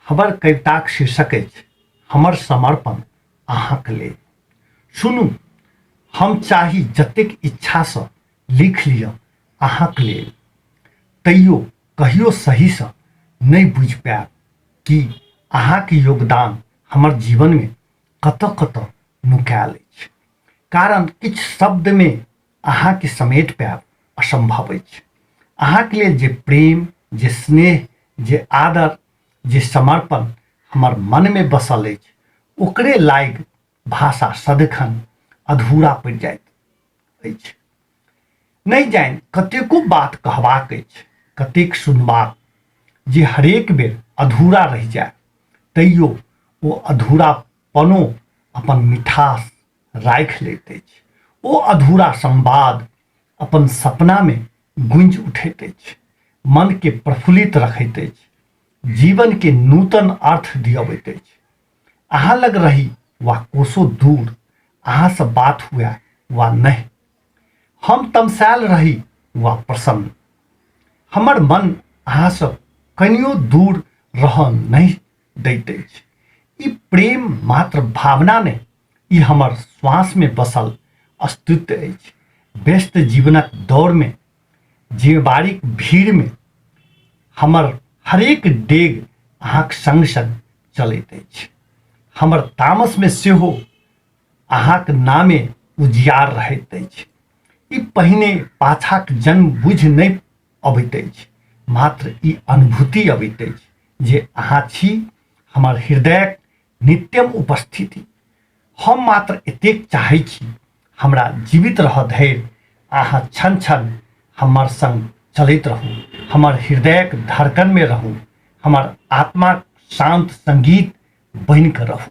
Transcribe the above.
हमर कविताक शीर्षक अछि हमर समर्पण अहाँके लेल। सुनू, हम चाही जतेक इच्छासँ लिख लिअ अहाँके लेल, तैयो कहियो सहीसँ नहि बुझि पायब कि अहाँके योगदान हमर जीवनमे कतऽ कतऽ नुकायल अछि। कारण किछु शब्दमे अहाँके समेट पायब असम्भव अछि। अहाँके लेल जे प्रेम, जे स्नेह, जे आदर, जे समर्पण हमर मनमे बसल अछि, ओकरे लागि भाषा सदिखन अधूरा पड़ि जाइत अछि। नहि जानि कतेको बात कहबाक अछि, कतेक सुनबाक, जे हरेक बेर अधूरा रहि जाय, तैयो ओ अधूरापनो अपन मिठास राखि लैत अछि। ओ अधूरा संवाद अपन सपनामे गूँजि उठैत अछि, मनके प्रफुल्लित रखैत अछि, जीवनके नूतन अर्थ दिअबैत अछि। अहाँ लग रही वा कोसो दूर, अहाँसँ बात हुए वा नहि, हम तमसायल रही वा प्रसन्न, हमर मन अहाँसँ कनियो दूर रहऽ नहि दैत अछि। ई प्रेम मात्र भावना नहि, ई हमर श्वासमे बसल अस्तित्व अछि। व्यस्त जीवनक दौड़मे, जिम्मेवारीक भीड़मे हमर हरेक डेग अहाँक संग संग चलैत अछि। हमर तामसमे सेहो अहाँक नामे उजियार रहैत अछि। ई पहिने पाछाक जन्म बुझि नहि अबैत अछि, मात्र ई अनुभूति अबैत अछि जे अहाँ छी हमर हृदयक नित्यम उपस्थिति। हम मात्र एतेक चाहै छी, हमरा जीवित रहऽ धरि अहाँ क्षण क्षण हमर संग चलैत रहू, हमर हृदयक धड़कनमे रहू, हमर आत्माक शान्त संगीत बनि कऽ रहू।